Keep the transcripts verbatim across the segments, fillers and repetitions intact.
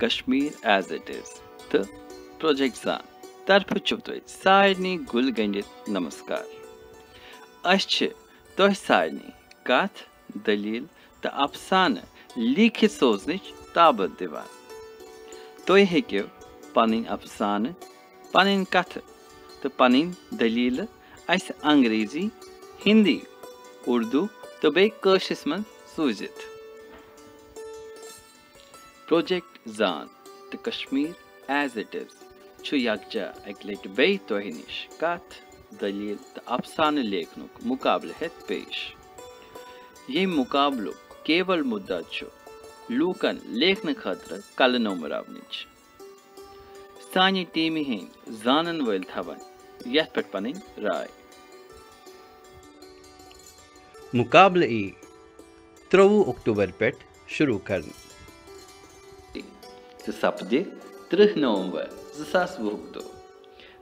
Kashmir as it is تہٕ project زان طرفہٕ چھُو تۄہہِ سارنٕے گُلۍ گٔنٛڈِتھ نمسکار۔ أسۍ چھِ تۄہہِ سارنٕے کتھ، دٔلیٖل تہٕ افسانہٕ لیٖکھِتھ سوزنٕچ تابٕژ دِوان۔ تُہۍ ہیٚکِو پنٕنۍ افسانہٕ، پنٕنۍ کتھٕ تہٕ پنٕنۍ دٔلیٖلہٕ اسہِ انگریزی، ہندی، اردو تہٕ بیٚیہِ کٲشرِس منٛز سوٗزِتھ۔ پروجیکٹ زان تہٕ کشمیر ایز اِٹ اِز چھُ یکجا اکہِ لٹہِ بیٚیہِ تۄہہِ نِش کتھ، دٔلیٖل تہٕ افسانہٕ لیکھنُک مُقابلہٕ ہٮ۪تھ پیش۔ ییٚمہِ مُقابلُک کیول مُدعا چھُ لوٗکن لیکھنہٕ خٲطرٕ کلہٕ نومہٕ راونٕچ۔ سانہِ ٹیمہِ ہٕنٛدۍ زانن وٲلۍ تھاون یتھ پٮ۪ٹھ پنٕنۍ راے۔ مُقابلہٕ یی ترٛۆوُہ اکتوبر پٮ۪ٹھ شروع کرنہٕ۔ تہٕ سپدِ ترٕٛہ نومبر زٕ ساس وُہُک دۄہ۔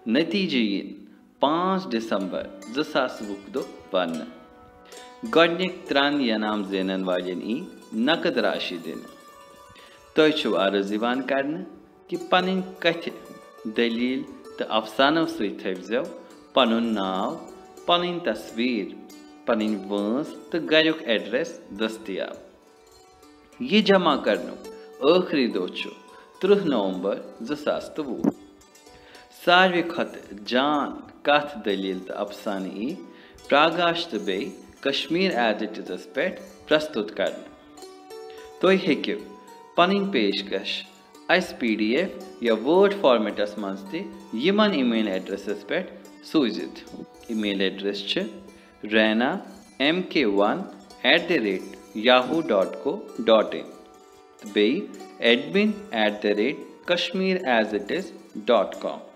نتیجہٕ یِن پانٛژھ دسمبر زٕ ساس وُہُک دۄہ وننہٕ۔ گۄڈٕنِکۍ ترٛن انعام زینن والٮ۪ن یی نقد راشی دِنہٕ۔ تۄہہِ چھُو عرض یِوان کرنہٕ کہِ پنٕنۍ کتھِ، دٔلیٖل تہٕ افسانو سۭتۍ تھٲوزیو پنُن ناو، پنٕنۍ تصویر، پنٕنۍ وٲنٛس تہٕ گریُک ایڈریس دٔستیاب۔ یہِ جمع کرنُک ٲخری دۄہ چھُ ترٕٛہ نومبر زٕ ساس تہٕ وُہ۔ ساروی کھۄتہٕ جان کتھ، دٔلیٖل تہٕ افسانہٕ یی پراگاش تہٕ بیٚیہِ کشمیر ایز اِٹ اِزس پٮ۪ٹھ پرستُت کرنہٕ۔ تُہۍ ہیٚکِو پنٕنۍ پیشکش اسہِ پی ڈی ایف یا وٲرڈ فارمیٹس منٛز تہِ یِمن ای میل ایڈریسس پٮ۪ٹھ سوٗزِتھ۔ ای میل ایڈریس چھِ rana m k one at the rate yahoo dot co dot in تہٕ بیٚیہِ admin at the rate kashmir as it is dot com۔